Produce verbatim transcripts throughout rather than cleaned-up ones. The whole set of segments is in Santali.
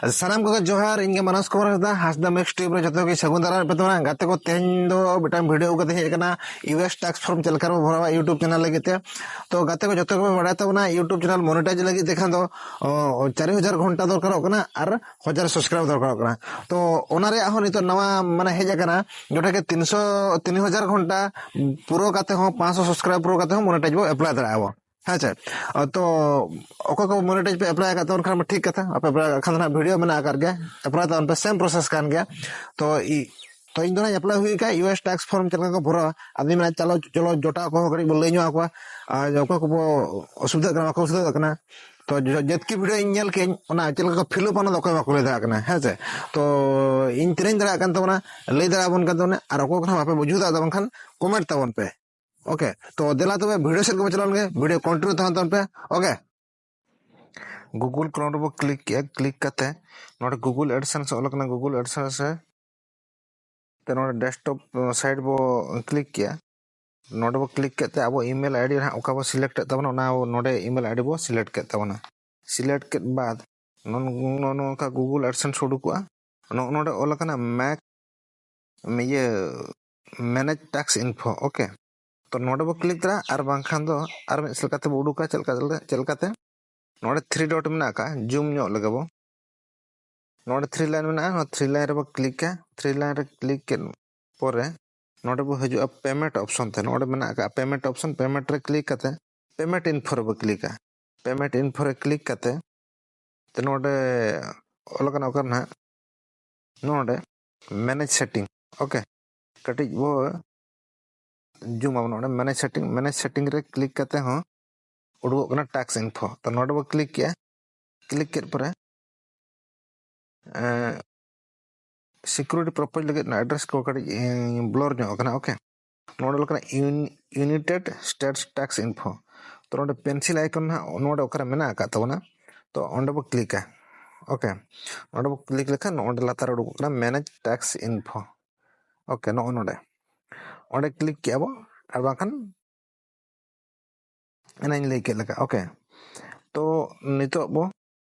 ᱥᱟᱱᱟᱢ ᱠᱚᱜᱮ ᱡᱚᱦᱟᱨ, ᱤᱧ ᱜᱮ ᱢᱟᱱᱚᱥ ᱠᱩᱢᱟᱨ ᱦᱟᱸᱥᱫᱟ, ᱢᱮᱠᱥ ᱴᱤᱭᱩᱵᱽ ᱨᱮ ᱡᱚᱛᱚ ᱜᱮ ᱥᱟᱹᱜᱩᱱ ᱫᱟᱨᱟᱢ ᱯᱮ ᱛᱟᱵᱚᱱᱟ᱾ ᱜᱟᱛᱮ ᱠᱚ, ᱛᱮᱦᱮᱧ ᱫᱚ ᱢᱤᱫᱴᱟᱝ ᱵᱷᱤᱰᱤᱭᱳ ᱟᱹᱜᱩ ᱠᱟᱛᱮ ᱦᱮᱡ ᱟᱠᱟᱱᱟ, ᱤᱭᱩ ᱮᱥ ᱴᱟᱠᱥ ᱯᱷᱚᱨᱢ ᱪᱮᱫ ᱞᱮᱠᱟ ᱨᱮᱵᱚ ᱵᱷᱚᱨᱟᱣᱟ YouTube ᱪᱮᱱᱮᱞ ᱞᱟᱹᱜᱤᱫ ᱛᱮ᱾ ᱛᱚ ᱜᱟᱛᱮ ᱠᱚ, ᱡᱚᱛᱚ ᱜᱮᱵᱚᱱ ᱵᱟᱲᱟᱭ ᱛᱟᱵᱚᱱᱟ, YouTube ᱪᱮᱱᱮᱞ ᱢᱚᱱᱮᱴᱟᱭᱤᱡᱽ ᱞᱟᱹᱜᱤᱫ ᱛᱮ ᱠᱷᱟᱱ ᱫᱚ ᱚ, ᱪᱟᱨ ᱦᱟᱡᱟᱨ ᱜᱷᱚᱱᱴᱟ ᱫᱚᱨᱠᱟᱨᱚᱜ ᱠᱟᱱᱟ ᱟᱨ ᱦᱟᱡᱟᱨ ᱥᱟᱵᱥᱠᱨᱟᱭᱵᱟᱨ ᱫᱚᱨᱠᱟᱨᱚᱜ ᱠᱟᱱᱟ᱾ ᱛᱚ ᱚᱱᱟ ᱨᱮᱭᱟᱜ ᱦᱚᱸ ᱱᱤᱛᱚᱜ ᱱᱟᱣᱟ ᱢᱟᱱᱮ ᱦᱮᱡ ᱟᱠᱟᱱᱟ, ᱡᱚᱴᱟ ᱜᱮ ᱛᱤᱱᱥᱚ, ᱛᱤᱱ ᱦᱟᱡᱟᱨ ᱜᱷᱚᱱᱴᱟ ᱯᱩᱨᱟᱹᱣ ᱠᱟᱛᱮ ᱦᱚᱸ, ᱯᱟᱸᱪᱥᱚ ᱥᱟᱵᱥᱠᱨᱟᱭᱵᱟᱨ ᱯᱩᱨᱟᱹᱣ ᱠᱟᱛᱮ ᱦᱚᱸ ᱢᱚᱱᱮᱴᱟᱭᱤᱡᱽ ᱵᱚ ᱮᱯᱞᱟᱭ ᱫᱟᱲᱮᱭᱟᱜᱼᱟ ᱵᱚ᱾ ᱦᱮᱸ ᱪᱮ? ᱛᱚ ᱚᱠᱚᱭ ᱠᱚ ᱢᱚᱱᱮᱴᱟᱭᱤᱡᱽ ᱯᱮ ᱮᱯᱞᱟᱭ ᱟᱠᱟᱫ ᱛᱟᱵᱚᱱ ᱠᱷᱟᱱ ᱢᱟ ᱴᱷᱤᱠ ᱠᱟᱛᱷᱟ, ᱟᱯᱮ ᱮᱯᱞᱟᱭ ᱟᱠᱟᱫ ᱠᱷᱟᱱ ᱫᱚ ᱱᱟᱦᱟᱜ ᱵᱷᱤᱰᱤᱭᱳ ᱢᱮᱱᱟᱜ ᱟᱠᱟᱫ ᱜᱮᱭᱟ, ᱮᱯᱞᱟᱭ ᱛᱟᱵᱚᱱ ᱯᱮ, ᱥᱮᱢ ᱯᱨᱚᱥᱮᱥ ᱠᱟᱱ ᱜᱮᱭᱟ᱾ ᱛᱚ ᱤ-, ᱛᱚ ᱤᱧ ᱫᱚ ᱱᱟᱦᱟᱜ ᱮᱯᱞᱟᱭ ᱦᱩᱭ ᱟᱠᱟᱫ, ᱤᱭᱩ ᱮᱥ ᱴᱟᱠᱥ ᱯᱷᱚᱨᱢ ᱪᱮᱫ ᱞᱮᱠᱟ ᱠᱚ ᱵᱷᱚᱨᱟᱣᱟ, ᱟᱫᱚᱧ ᱢᱮᱱᱟ ᱪᱚᱞᱚ, ᱪᱚᱞᱚ ᱡᱚᱴᱟᱣ ᱠᱚᱦᱚᱸ ᱠᱟᱹᱴᱤᱡ ᱵᱚ ᱞᱟᱹᱭ ᱧᱚᱜ ᱟᱠᱚᱣᱟ, ᱟᱨ ᱚᱠᱚᱭ ᱠᱚᱵᱚ ᱚᱥᱩᱵᱤᱫᱷᱟᱜ ᱠᱟᱱᱟ, ᱵᱟᱠᱚ ᱚᱥᱩᱵᱤᱫᱷᱟᱜ ᱠᱟᱱᱟ᱾ ᱛᱚ ᱡᱚ-, ᱡᱮᱛᱠᱤ ᱵᱷᱤᱰᱤᱭᱳ ᱤᱧ ᱧᱮᱞ ᱠᱮᱫ, ᱚᱱᱟ ᱪᱮᱫ ᱞᱮᱠᱟ ᱠᱚ ᱯᱷᱤᱞᱟᱯ ᱚᱱᱟ ᱫᱚ ᱚᱠᱚᱭ ᱵᱟᱠᱚ ᱞᱟᱹᱭ ᱫᱟᱲᱮᱭᱟᱜ ᱠᱟᱱᱟ, ᱦᱮᱸ ᱥᱮ? ᱛᱚ ᱤᱧ ᱛᱤᱱᱟᱹᱧ ᱫᱟᱲᱮᱭᱟᱜ ᱠᱟᱱ ᱛᱟᱵᱚᱱᱟ, ᱞᱟᱹᱭ ᱫᱟᱲᱮᱭᱟᱵᱚᱱ ᱠᱟᱱ ᱛᱟᱵᱚᱱᱟ, ᱟᱨ ᱚᱠᱚᱭ ᱠᱚ ᱱᱟᱦᱟᱜ ᱵᱟᱯᱮ ᱵᱩᱡᱷᱟᱹᱣ ᱫᱟᱲᱮᱭᱟᱜ ᱛᱟᱵᱚᱱ ᱠᱷᱟᱱ ᱠᱚᱢᱮᱱᱴ ᱛᱟᱵᱚᱱ ᱯᱮ᱾ ᱳᱠᱮ, ᱛᱚ ᱫᱮᱞᱟ ᱛᱚᱵᱮ ᱵᱷᱤᱰᱤᱭᱳ ᱥᱮᱫ ᱜᱮᱵᱚ ᱪᱟᱞᱟᱣ ᱞᱮᱱᱜᱮ, ᱵᱷᱤᱰᱤᱭᱳ ᱠᱚᱱᱴᱤᱱᱤᱭᱩ ᱛᱟᱦᱮᱱ ᱛᱟᱵᱚᱱ ᱯᱮ᱾ ᱳᱠᱮ, Google Chrome ᱨᱮᱵᱚ ᱠᱞᱤᱠ ᱠᱮᱜᱼᱟ᱾ ᱠᱞᱤᱠ ᱠᱟᱛᱮ ᱱᱚᱰᱮ Google AdSense ᱚᱞ ᱟᱠᱟᱱᱟ, Google AdSense ᱨᱮ ᱛᱮ ᱱᱚᱰᱮ ᱰᱮᱥᱠᱴᱚᱯ ᱥᱟᱭᱤᱴ ᱵᱚ ᱠᱞᱤᱠ ᱠᱮᱜᱼᱟ᱾ ᱱᱚᱰᱮ ᱵᱚ ᱠᱞᱤᱠ ᱠᱮᱫ ᱛᱮ ᱟᱵᱚ ᱤᱢᱮᱞ ᱟᱭᱰᱤ ᱱᱟᱦᱟᱜ ᱚᱠᱟ ᱵᱚ ᱥᱤᱞᱮᱠᱴ ᱮᱫ ᱛᱟᱵᱚᱱᱟ, ᱚᱱᱟ ᱱᱚᱰᱮ ᱤᱢᱮᱞ ᱟᱭᱰᱤ ᱵᱚ ᱥᱤᱞᱮᱠᱴ ᱠᱮᱫ ᱛᱟᱵᱚᱱᱟ᱾ ᱥᱤᱞᱮᱠᱴ ᱠᱮᱫ ᱵᱟᱫ ᱱᱚᱜᱼᱚ ᱱᱚᱝᱠᱟ Google AdSense ᱩᱰᱩᱠᱚᱜᱼᱟ᱾ ᱱᱚᱜᱼᱚ ᱱᱚᱰᱮ ᱚᱞ ᱟᱠᱟᱱᱟ ᱢᱮᱠ, ᱤᱭᱟᱹ, ᱢᱮᱱᱮᱡᱽ ᱴᱟᱠᱥ ᱤᱱᱯᱷᱳ᱾ ᱳᱠᱮ, ᱛᱚ ᱱᱚᱰᱮ ᱵᱚ ᱠᱞᱤᱠ ᱫᱟᱲᱮᱭᱟᱜᱼᱟ, ᱟᱨ ᱵᱟᱝᱠᱷᱟᱱ ᱫᱚ ᱟᱨ ᱢᱤᱫ ᱞᱮᱠᱟᱛᱮ ᱵᱚ ᱩᱰᱩᱠᱟ᱾ ᱪᱮᱫ ᱞᱮᱠᱟ, ᱪᱮᱫ ᱞᱮᱠᱟᱛᱮ? ᱱᱚᱰᱮ ᱛᱷᱨᱤ ᱰᱚᱴ ᱢᱮᱱᱟᱜ ᱟᱠᱟᱫ, ᱡᱩᱢ ᱧᱚᱜ ᱞᱮᱜᱮ ᱵᱚ᱾ ᱱᱚᱰᱮ ᱛᱷᱨᱤ ᱞᱟᱭᱤᱱ ᱢᱮᱱᱟᱜᱼᱟ, ᱱᱚᱣᱟ ᱛᱷᱨᱤ ᱞᱟᱭᱤᱱ ᱨᱮᱵᱚ ᱠᱞᱤᱠᱟ᱾ ᱛᱷᱨᱤ ᱞᱟᱭᱤᱱ ᱨᱮ ᱠᱞᱤᱠ ᱠᱮᱫ ᱯᱚᱨᱮ ᱱᱚᱰᱮ ᱵᱚ ᱦᱤᱡᱩᱜᱼᱟ ᱯᱮᱢᱮᱱᱴ ᱚᱯᱥᱚᱱ ᱛᱮ᱾ ᱱᱚᱰᱮ ᱢᱮᱱᱟᱜ ᱟᱠᱟᱫ ᱯᱮᱢᱮᱱᱴ ᱚᱯᱥᱚᱱ, ᱯᱮᱢᱮᱱᱴ ᱨᱮ ᱠᱞᱤᱠ ᱠᱟᱛᱮ ᱯᱮᱢᱮᱱᱴ ᱤᱱᱯᱷᱳ ᱨᱮᱵᱚ ᱠᱞᱤᱠᱟ᱾ ᱯᱮᱢᱮᱱᱴ ᱤᱱᱯᱷᱳ ᱨᱮ ᱠᱞᱤᱠ ᱠᱟᱛᱮ ᱛᱮ ᱱᱚᱰᱮ ᱚᱞ ᱟᱠᱟᱱᱟ ᱚᱠᱟᱨᱮ ᱱᱟᱦᱟᱜ, ᱱᱚᱰᱮ ᱢᱮᱱᱮᱡᱽ ᱥᱮᱴᱤᱝ᱾ ᱳᱠᱮ, ᱠᱟᱹᱴᱤᱡ ᱵᱚ ᱡᱩᱢ ᱟᱵᱚᱱ᱾ ᱱᱚᱰᱮ ᱢᱮᱱᱮᱡᱽ ᱥᱮᱴᱤᱝ, ᱢᱮᱱᱮᱡᱽ ᱥᱮᱴᱤᱝ ᱨᱮ ᱠᱞᱤᱠ ᱠᱟᱛᱮ ᱦᱚᱸ ᱩᱰᱩᱠᱚᱜ ᱠᱟᱱᱟ ᱴᱟᱠᱥ ᱤᱱᱯᱷᱳ᱾ ᱛᱚ ᱱᱚᱰᱮ ᱵᱚ ᱠᱞᱤᱠ ᱠᱮᱜᱼᱟ᱾ ᱠᱞᱤᱠ ᱠᱮᱫ ᱯᱚᱨᱮ ᱥᱤᱠᱩᱨᱤᱴᱤ ᱯᱟᱨᱯᱚᱡᱽ ᱞᱟᱹᱜᱤᱫ ᱚᱱᱟ ᱮᱰᱨᱮᱥ ᱠᱚ ᱠᱟᱹᱴᱤᱡ ᱵᱞᱚᱨ ᱧᱚᱜ ᱟᱠᱟᱱᱟ᱾ ᱳᱠᱮ, ᱱᱚᱰᱮ ᱚᱞ ᱠᱟᱱᱟ United States Tax Info᱾ ᱛᱚ ᱱᱚᱰᱮ ᱯᱮᱱᱥᱤᱞ ᱟᱭᱠᱚᱱ ᱱᱟᱦᱟᱜ ᱱᱚᱰᱮ ᱚᱠᱟᱨᱮ ᱢᱮᱱᱟᱜ ᱟᱠᱟᱫ ᱛᱟᱵᱚᱱᱟ, ᱛᱚ ᱚᱸᱰᱮ ᱵᱚ ᱠᱞᱤᱠᱟ᱾ ᱳᱠᱮ, ᱱᱚᱰᱮ ᱵᱚ ᱠᱞᱤᱠ ᱞᱮᱠᱷᱟᱱ ᱱᱚᱰᱮ ᱞᱟᱛᱟᱨ ᱨᱮ ᱩᱰᱩᱠᱚᱜ ᱠᱟᱱᱟ ᱢᱮᱱᱮᱡᱽ ᱴᱟᱠᱥ ᱤᱱᱯᱷᱳ᱾ ᱳᱠᱮ, ᱱᱚᱜᱼᱚ ᱱᱚᱰᱮ, ᱚᱸᱰᱮ ᱠᱞᱤᱠ ᱠᱮᱜᱼᱟ ᱵᱚ, ᱟᱨ ᱵᱟᱝᱠᱷᱟᱱ ᱮᱱᱟᱧ ᱞᱟᱹᱭ ᱠᱮᱫ ᱞᱮᱠᱟ᱾ ᱳᱠᱮ, ᱛᱚ ᱱᱤᱛᱚᱜ ᱵᱚ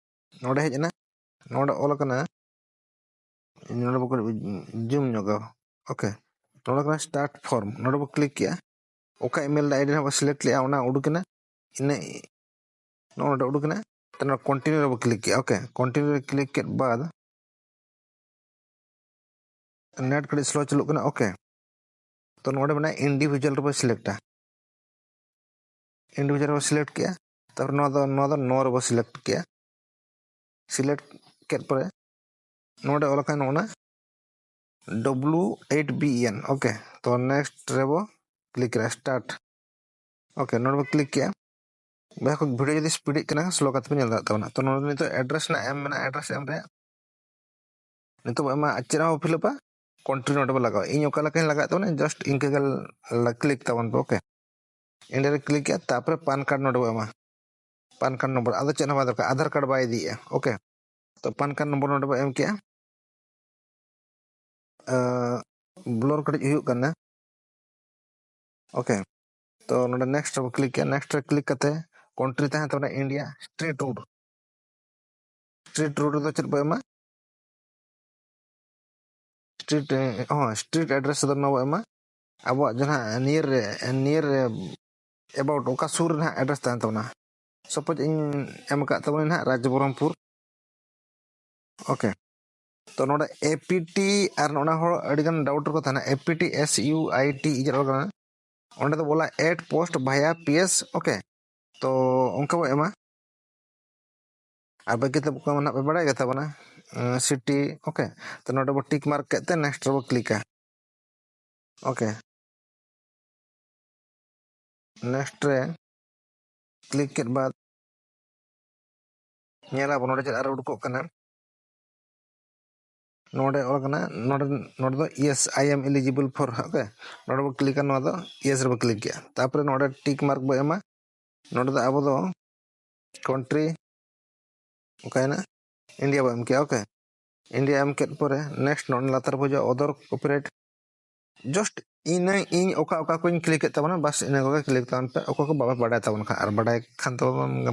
ᱱᱚᱰᱮ ᱦᱮᱡ ᱮᱱᱟ᱾ ᱱᱚᱰᱮ ᱚᱞ ᱟᱠᱟᱱᱟ, ᱱᱚᱰᱮ ᱵᱚ ᱡᱩᱢ ᱧᱚᱜᱟ᱾ ᱳᱠᱮ, ᱱᱚᱰᱮ ᱠᱟᱱᱟ start form, ᱱᱚᱰᱮ ᱵᱚ ᱠᱞᱤᱠ ᱠᱮᱜᱼᱟ᱾ ᱚᱠᱟ ᱤᱢᱮᱞ ᱟᱭᱰᱤ ᱦᱟᱸᱜ ᱵᱚ ᱥᱤᱞᱮᱠᱴ ᱞᱮᱜᱼᱟ, ᱚᱱᱟ ᱩᱰᱩᱠ ᱮᱱᱟ᱾ ᱤᱱᱟᱹ ᱱᱚᱜᱼᱚ ᱱᱚᱰᱮ ᱩᱰᱩᱠ ᱮᱱᱟ᱾ ᱛᱚ ᱱᱚᱣᱟ ᱠᱚᱱᱴᱤᱱᱤᱭᱩ ᱨᱮᱵᱚ ᱠᱞᱤᱠ ᱠᱮᱜᱼᱟ᱾ ᱳᱠᱮ, ᱠᱚᱱᱴᱤᱱᱤᱭᱩ ᱨᱮ ᱠᱞᱤᱠ ᱠᱮᱫ ᱵᱟᱫ ᱱᱮᱴ ᱠᱟᱹᱴᱤᱡ ᱥᱞᱳ ᱪᱟᱹᱞᱩᱜ ᱠᱟᱱᱟ᱾ ᱳᱠᱮ, ᱛᱚ ᱱᱚᱰᱮ ᱢᱮᱱᱟᱜᱼᱟ ᱤᱱᱰᱤᱵᱷᱤᱡᱩᱣᱟᱞ ᱨᱮᱵᱚ ᱥᱤᱞᱮᱠᱴᱟ᱾ ᱤᱱᱰᱤᱵᱷᱤᱡᱩᱣᱟᱞ ᱨᱮᱵᱚ ᱥᱤᱞᱮᱠᱴ ᱠᱮᱜᱼᱟ᱾ ᱛᱟᱨᱯᱚᱨ ᱱᱚᱣᱟ ᱫᱚ, ᱱᱚᱣᱟ ᱫᱚ ᱱᱚ ᱨᱮᱵᱚ ᱥᱤᱞᱮᱠᱴ ᱠᱮᱜᱼᱟ᱾ ᱥᱤᱞᱮᱠᱴ ᱠᱮᱫ ᱯᱚᱨᱮ ᱱᱚᱰᱮ ᱚᱞ ᱟᱠᱟᱱ ᱚᱱᱟ ᱰᱚᱵᱞᱩ ᱮᱭᱤᱴ ᱵᱤ ᱮᱱ᱾ ᱳᱠᱮ, ᱛᱚ ᱱᱮᱠᱥᱴ ᱨᱮᱵᱚ ᱠᱞᱤᱠ ᱠᱮᱫᱟ, ᱥᱴᱟᱨᱴ᱾ ᱳᱠᱮ, ᱱᱚᱰᱮ ᱵᱚ ᱠᱞᱤᱠ ᱠᱮᱜᱼᱟ᱾ ᱵᱚᱭᱦᱟ ᱠᱚ, ᱵᱷᱤᱰᱤᱭᱳ ᱡᱩᱫᱤ ᱥᱯᱤᱰᱤᱜ ᱠᱟᱱᱟ, ᱥᱞᱳ ᱠᱟᱛᱮ ᱯᱮ ᱧᱮᱞ ᱫᱟᱲᱮᱭᱟᱜ ᱛᱟᱵᱚᱱᱟ᱾ ᱛᱚ ᱱᱚᱰᱮ ᱱᱤᱛᱚᱜ ᱮᱰᱨᱮᱥ ᱨᱮᱱᱟᱜ ᱮᱢ ᱢᱮᱱᱟᱜᱼᱟ, ᱮᱰᱨᱮᱥ ᱮᱢ ᱨᱮ ᱱᱤᱛᱚᱜ ᱵᱚ ᱮᱢᱟ, ᱟᱨ ᱪᱮᱫ ᱦᱚᱸ ᱯᱷᱤᱞᱟᱯᱟ, ᱠᱚᱱᱴᱤᱱᱤᱭᱩ ᱱᱚᱰᱮ ᱵᱚ ᱞᱟᱜᱟᱣᱟ᱾ ᱤᱧ ᱚᱠᱟ ᱞᱮᱠᱟᱧ ᱞᱟᱜᱟᱣᱮᱫ ᱛᱟᱵᱚᱱᱟ, ᱡᱟᱥᱴ ᱤᱱᱠᱟᱹ ᱜᱮ ᱠᱞᱤᱠ ᱛᱟᱵᱚᱱ ᱯᱮ᱾ ᱳᱠᱮ, ᱤᱱᱰᱤᱭᱟ ᱨᱮ ᱠᱞᱤᱠ ᱠᱮᱜᱼᱟ, ᱛᱟᱨᱯᱚᱨᱮ ᱯᱟᱱ ᱠᱟᱨᱰ ᱱᱚᱰᱮ ᱵᱚ ᱮᱢᱟ᱾ ᱯᱟᱱ ᱠᱟᱨᱰ ᱱᱚᱢᱵᱚᱨ, ᱟᱫᱚ ᱪᱮᱫ ᱦᱚᱸ ᱵᱟᱭ ᱫᱚᱨᱠᱟᱨ, ᱟᱫᱷᱟᱨ ᱠᱟᱨᱰ ᱵᱟᱭ ᱤᱫᱤᱭᱮᱜᱼᱟ᱾ ᱳᱠᱮ, ᱛᱚ ᱯᱟᱱ ᱠᱟᱨᱰ ᱱᱚᱢᱵᱚᱨ ᱱᱚᱰᱮ ᱵᱚ ᱮᱢ ᱠᱮᱜᱼᱟ᱾ ᱵᱞᱚᱨ ᱠᱟᱹᱴᱤᱡ ᱦᱩᱭᱩᱜ ᱠᱟᱱᱟ᱾ ᱳᱠᱮ, ᱛᱚ ᱱᱚᱰᱮ ᱱᱮᱠᱥᱴ ᱨᱮᱵᱚ ᱠᱞᱤᱠ ᱠᱮᱜᱼᱟ᱾ ᱱᱮᱠᱥᱴ ᱨᱮ ᱠᱞᱤᱠ ᱠᱟᱛᱮ ᱠᱚᱱᱴᱨᱤ ᱛᱟᱦᱮᱱ ᱛᱟᱵᱚᱱᱟ India, street road. Street road ᱨᱮᱫᱚ ᱪᱮᱫ ᱵᱚ ᱮᱢᱟ? ᱥᱴᱨᱤᱴ, ᱦᱚᱸ, ᱥᱴᱨᱤᱴ ᱮᱰᱨᱮᱥ ᱫᱚ ᱱᱚᱣᱟ ᱵᱚ ᱮᱢᱟ᱾ ᱟᱵᱚᱣᱟᱜ ᱡᱟᱦᱟᱸ ᱱᱤᱭᱟᱨ ᱨᱮ, ᱱᱤᱭᱟᱨ ᱨᱮ ᱮᱵᱟᱣᱩᱴ ᱚᱠᱟ ᱥᱩᱨ ᱨᱮ ᱱᱟᱦᱟᱜ ᱮᱰᱨᱮᱥ ᱛᱟᱦᱮᱱ ᱛᱟᱵᱚᱱᱟ᱾ ᱥᱟᱯᱳᱡᱽ ᱤᱧ ᱮᱢ ᱟᱠᱟᱫ ᱛᱟᱵᱚᱱᱟ ᱱᱟᱦᱟᱜ ᱨᱟᱡᱽᱵᱚᱦᱨᱚᱢᱯᱩᱨ᱾ ᱳᱠᱮ, ᱛᱚ ᱱᱚᱰᱮ ᱮ ᱯᱤ ᱴᱤ ᱟᱨ ᱚᱱᱟ ᱦᱚᱲ ᱟᱹᱰᱤᱜᱟᱱ ᱰᱟᱣᱩᱴ ᱨᱮᱠᱚ ᱛᱟᱦᱮᱱᱟ, A P T S U I T ᱤᱧᱟᱹᱜ ᱨᱚᱲ ᱠᱟᱱᱟ, ᱚᱸᱰᱮ ᱫᱚ ᱵᱚᱞᱟ ᱮᱴ ᱯᱳᱥᱴ ᱵᱷᱟᱭᱟ ᱯᱤ ᱮᱥ᱾ ᱳᱠᱮ, ᱛᱚ ᱚᱱᱠᱟ ᱵᱚ ᱮᱢᱟ᱾ ᱟᱨ ᱵᱟᱹᱠᱤ ᱛᱮ ᱠᱚ ᱱᱟᱦᱟᱜ ᱯᱮ ᱵᱟᱲᱟᱭ ᱜᱮ ᱛᱟᱵᱚᱱᱟ, ᱥᱤᱴᱤ᱾ ᱳᱠᱮ, ᱛᱚ ᱱᱚᱰᱮ ᱵᱚ ᱴᱤᱠ ᱢᱟᱨᱠ ᱠᱮᱫ ᱛᱮ ᱱᱮᱠᱥᱴ ᱨᱮᱵᱚ ᱠᱞᱤᱠᱟ᱾ ᱳᱠᱮ, ᱱᱮᱠᱥᱴ ᱨᱮ ᱠᱞᱤᱠ ᱠᱮᱫ ᱵᱟᱫ ᱧᱮᱞᱟᱵᱚᱱ ᱱᱚᱰᱮ ᱪᱮᱫ ᱟᱨ ᱩᱰᱩᱠᱚᱜ ᱠᱟᱱᱟ᱾ ᱱᱚᱰᱮ ᱚᱞ ᱠᱟᱱᱟ, ᱱᱚᱰᱮ, ᱱᱚᱰᱮ ᱫᱚ yes, I am eligible for, okay, ᱱᱚᱰᱮ ᱵᱚ ᱠᱞᱤᱠᱟ, ᱱᱚᱣᱟ ᱫᱚ ᱭᱮᱥ ᱨᱮᱵᱚ ᱠᱞᱤᱠ ᱜᱮᱭᱟ᱾ ᱛᱟᱨᱯᱚᱨᱮ ᱱᱚᱰᱮ ᱴᱤᱠ ᱢᱟᱨᱠ ᱵᱚ ᱮᱢᱟ, ᱱᱚᱰᱮ ᱫᱚ ᱟᱵᱚ ᱫᱚ ᱠᱚᱱᱴᱨᱤ ᱚᱠᱟᱭᱮᱱᱟ, ᱤᱱᱰᱤᱭᱟ ᱵᱚ ᱮᱢ ᱠᱮᱜᱼᱟ᱾ ᱳᱠᱮ, ᱤᱱᱰᱤᱭᱟ ᱮᱢ ᱠᱮᱫ ᱯᱚᱨᱮ ᱱᱮᱠᱥᱴ ᱱᱚᱰᱮ ᱞᱟᱛᱟᱨ ᱵᱚ ᱦᱤᱡᱩᱜᱼᱟ, ᱚᱫᱚᱨ ᱠᱚᱯᱤᱨᱟᱭᱤᱴ᱾ ᱡᱟᱥᱴ ᱤᱱᱟᱹ ᱤᱧ ᱚᱠᱟ ᱚᱠᱟ ᱠᱚᱧ ᱠᱞᱤᱠ ᱮᱫ ᱛᱟᱵᱚᱱᱟ, ᱵᱟᱥ ᱤᱱᱟᱹ ᱠᱚᱜᱮ ᱠᱞᱤᱠ ᱛᱟᱵᱚᱱ ᱯᱮ᱾ ᱚᱠᱚᱭ ᱠᱚ ᱵᱟᱯᱮ ᱵᱟᱰᱟᱭ ᱛᱟᱵᱚᱱ ᱠᱷᱟᱱ, ᱟᱨ ᱵᱟᱰᱟᱭ ᱠᱷᱟᱱ ᱛᱟᱵᱚ,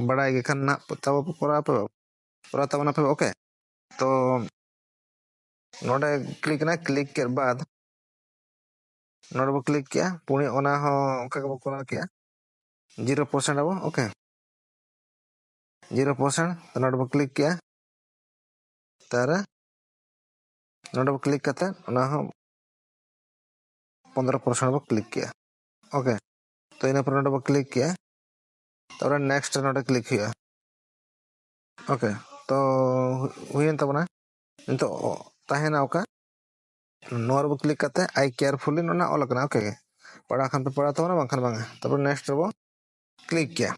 ᱵᱟᱰᱟᱭ ᱜᱮ ᱠᱷᱟᱱ ᱱᱟᱜ ᱛᱟᱵᱚ ᱯᱮ ᱠᱚᱨᱟᱣ ᱯᱮ, ᱠᱚᱨᱟᱣ ᱛᱟᱵᱚᱱᱟ ᱯᱮ᱾ ᱳᱠᱮ, ᱛᱚ ᱱᱚᱰᱮ ᱠᱞᱤᱠ ᱮᱱᱟ, ᱠᱞᱤᱠ ᱠᱮᱫ ᱵᱟᱫ ᱱᱚᱰᱮ ᱵᱚ ᱠᱞᱤᱠ ᱠᱮᱜᱼᱟ, ᱯᱩᱱᱭᱟᱹ ᱚᱱᱟ ᱦᱚᱸ ᱚᱱᱠᱟ ᱜᱮᱵᱚ ᱠᱚᱨᱟᱣ ᱠᱮᱜᱼᱟ, ᱡᱤᱨᱳ ᱯᱟᱨᱥᱮᱱᱴ ᱟᱵᱚ᱾ ᱳᱠᱮ, ᱡᱤᱨᱳ ᱯᱟᱨᱥᱮᱱᱴ ᱱᱚᱰᱮ ᱵᱚ ᱠᱞᱤᱠ ᱠᱮᱜᱼᱟ, ᱛᱟᱨ ᱱᱚᱰᱮ ᱵᱚ ᱠᱞᱤᱠ ᱠᱟᱛᱮ ᱚᱱᱟ ᱦᱚᱸ ᱯᱚᱱᱫᱽᱨᱚ ᱯᱟᱨᱥᱮᱱᱴ ᱵᱚ ᱠᱞᱤᱠ ᱠᱮᱜᱼᱟ᱾ ᱳᱠᱮ, ᱛᱚ ᱤᱱᱟᱹ ᱯᱚᱨᱮ ᱱᱚᱰᱮ ᱵᱚ ᱠᱞᱤᱠ ᱠᱮᱜᱼᱟ, ᱛᱟᱨᱯᱚᱨᱮ ᱱᱮᱠᱥᱴ ᱨᱮ ᱱᱚᱰᱮ ᱠᱞᱤᱠ ᱦᱩᱭᱩᱜᱼᱟ᱾ ᱳᱠᱮ, ᱛᱚ ᱦᱩ- ᱦᱩᱭᱮᱱ ᱛᱟᱵᱚᱱᱟ᱾ ᱱᱤᱛᱚᱜ ᱛᱟᱦᱮᱱᱟ ᱚᱠᱟ, ᱱᱚᱣᱟ ᱨᱮᱵᱚ ᱠᱞᱤᱠ ᱠᱟᱛᱮ ᱟᱭ ᱠᱮᱭᱟᱨᱯᱷᱩᱞᱤ ᱱᱚᱰᱮ ᱚᱞ ᱟᱠᱟᱱᱟ᱾ ᱳᱠᱮ, ᱯᱟᱲᱦᱟᱣ ᱠᱷᱟᱱ ᱯᱮ ᱯᱟᱲᱦᱟᱣ ᱛᱟᱵᱚᱱᱟ, ᱵᱟᱝᱠᱷᱟᱱ ᱵᱟᱝᱟ᱾ ᱛᱟᱨᱯᱚᱨᱮ ᱱᱮᱠᱥᱴ ᱨᱮᱵᱚ ᱠᱞᱤᱠ ᱠᱮᱜᱼᱟ᱾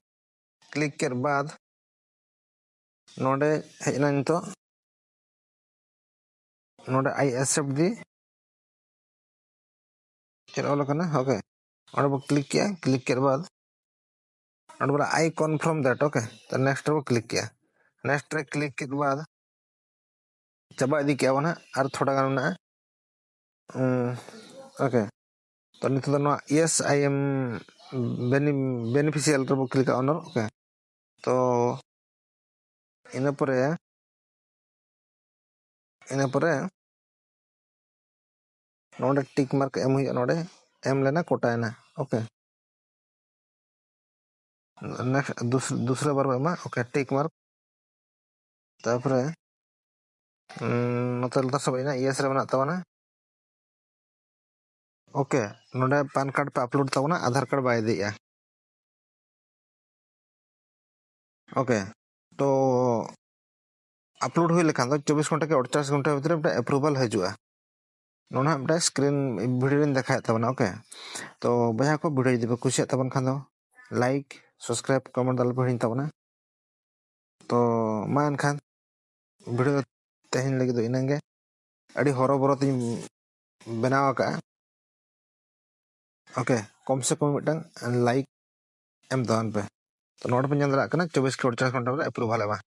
ᱠᱞᱤᱠ ᱠᱮᱫ ᱵᱟᱫ ᱱᱚᱰᱮ ᱦᱮᱡ ᱮᱱᱟ ᱱᱤᱛᱚᱜ, ᱱᱚᱰᱮ ᱟᱭ ᱮᱠᱥᱮᱯᱴ ᱫᱤ ᱪᱮᱫ ᱚᱞ ᱟᱠᱟᱱᱟ? ᱳᱠᱮ, ᱚᱸᱰᱮ ᱵᱚ ᱠᱞᱤᱠ ᱠᱮᱜᱼᱟ᱾ ᱠᱞᱤᱠ ᱠᱮᱫ ᱵᱟᱫ ᱚᱸᱰᱮ ᱵᱚᱞᱮ ᱟᱭ ᱠᱚᱱᱯᱷᱟᱨᱢ ᱫᱮᱴ᱾ ᱳᱠᱮ, ᱛᱚ ᱱᱮᱠᱥᱴ ᱨᱮᱵᱚ ᱠᱞᱤᱠ ᱠᱮᱜᱼᱟ᱾ ᱱᱮᱠᱥᱴ ᱨᱮ ᱠᱞᱤᱠ ᱠᱮᱫ ᱵᱟᱫ ᱪᱟᱵᱟ ᱤᱫᱤ ᱠᱮᱜᱼᱟ ᱵᱚᱱ ᱦᱟᱸᱜ, ᱟᱨ ᱛᱷᱚᱲᱟ ᱜᱟᱱ ᱢᱮᱱᱟᱜᱼᱟ᱾ ᱳᱠᱮ, ᱛᱚ ᱱᱤᱛᱚᱜ ᱫᱚ ᱱᱚᱣᱟ ᱤᱭᱮᱥ ᱟᱭ ᱮᱢ ᱵᱮᱱᱤ ᱵᱮᱱᱤᱯᱷᱤᱥᱤᱭᱟᱞ ᱨᱮᱵᱚ ᱠᱞᱤᱠᱟ ᱚᱱᱟ᱾ ᱳᱠᱮ, ᱛᱚ ᱤᱱᱟᱹ ᱯᱚᱨᱮ ᱤᱱᱟᱹ ᱯᱚᱨᱮ ᱱᱚᱰᱮ ᱴᱤᱠ ᱢᱟᱨᱠ ᱮᱢ ᱦᱩᱭᱩᱜᱼᱟ᱾ ᱱᱚᱰᱮ ᱮᱢ ᱞᱮᱱᱟ, ᱠᱚᱴᱟᱭᱮᱱᱟ᱾ ᱳᱠᱮ, ᱱᱮᱠᱥᱴ ᱫᱩᱥᱨᱟ ᱵᱟᱨ ᱵᱚ ᱮᱢᱟ᱾ Okay, tick mark. ᱛᱟᱨᱯᱚᱨᱮ ᱱᱚᱛᱮ ᱞᱟᱛᱟᱨ ᱥᱮᱫ ᱵᱚ ᱦᱮᱡ ᱮᱱᱟ, ᱤᱭᱮᱥ ᱨᱮ ᱢᱮᱱᱟᱜ ᱛᱟᱵᱚᱱᱟ᱾ ᱳᱠᱮ, ᱱᱚᱰᱮ ᱯᱟᱱ ᱠᱟᱨᱰ ᱯᱮ ᱟᱯᱞᱳᱰ ᱛᱟᱵᱚᱱᱟ, ᱟᱫᱷᱟᱨ ᱠᱟᱨᱰ ᱵᱟᱭ ᱤᱫᱤᱭᱮᱫᱼᱟ᱾ ᱳᱠᱮ, ᱛᱚ ᱟᱯᱞᱳᱰ ᱦᱩᱭ ᱞᱮᱠᱷᱟᱱ ᱫᱚ ᱪᱚᱵᱵᱤᱥ ᱜᱷᱚᱱᱴᱟ ᱠᱤ ᱟᱴᱪᱚᱞᱞᱤᱥ ᱜᱷᱚᱱᱴᱟ ᱵᱷᱤᱛᱨᱤ ᱨᱮ ᱢᱤᱫᱴᱟᱝ ᱮᱯᱨᱩᱵᱷᱟᱞ ᱦᱤᱡᱩᱜᱼᱟ᱾ ᱱᱚᱰᱮ ᱦᱟᱸᱜ ᱢᱤᱫᱴᱟᱝ ᱥᱠᱨᱤᱱ ᱵᱷᱤᱰᱤᱭᱳ ᱞᱤᱧ ᱫᱮᱠᱷᱟᱣᱮᱫ ᱛᱟᱵᱚᱱᱟ᱾ ᱳᱠᱮ, ᱛᱚ ᱵᱚᱭᱦᱟ ᱠᱚ, ᱵᱷᱤᱰᱤᱭᱳ ᱡᱩᱫᱤ ᱯᱮ ᱠᱩᱥᱤᱭᱟᱜ ᱛᱟᱵᱚᱱ ᱠᱷᱟᱱ ᱫᱚ ᱞᱟᱭᱤᱠ, ᱥᱟᱵᱥᱠᱨᱟᱭᱤᱵ, ᱠᱚᱢᱮᱱᱴ ᱫᱚ ᱟᱞᱚ ᱯᱮ ᱦᱤᱲᱤᱧ ᱛᱟᱵᱚᱱᱟ᱾ ᱛᱚ ᱢᱟ ᱮᱱᱠᱷᱟᱱ ᱵᱷᱤᱰᱤᱭᱳ ᱛᱮᱦᱮᱧ ᱞᱟᱹᱜᱤᱫ ᱫᱚ ᱤᱱᱟᱹᱝ ᱜᱮ᱾ ᱟᱹᱰᱤ ᱦᱚᱨᱚᱵᱚᱨᱚ ᱛᱤᱧ ᱵᱮᱱᱟᱣ ᱟᱠᱟᱫᱼᱟ᱾ ᱳᱠᱮ, ᱠᱚᱢ ᱥᱮ ᱠᱚᱢ ᱢᱤᱫᱴᱟᱝ ᱞᱟᱭᱤᱠ ᱮᱢ ᱛᱟᱵᱚᱱ ᱯᱮ᱾ ᱛᱚ ᱱᱚᱰᱮ ᱯᱮ ᱧᱮᱞ ᱫᱟᱲᱮᱭᱟᱜ ᱠᱟᱱᱟ ᱪᱚᱵᱵᱤᱥ ᱠᱤ ᱟᱴᱪᱚᱞᱞᱤᱥ ᱜᱷᱚᱱᱴᱟ ᱨᱮ ᱮᱯᱨᱩᱵᱷᱟᱞ ᱮᱢᱟ᱾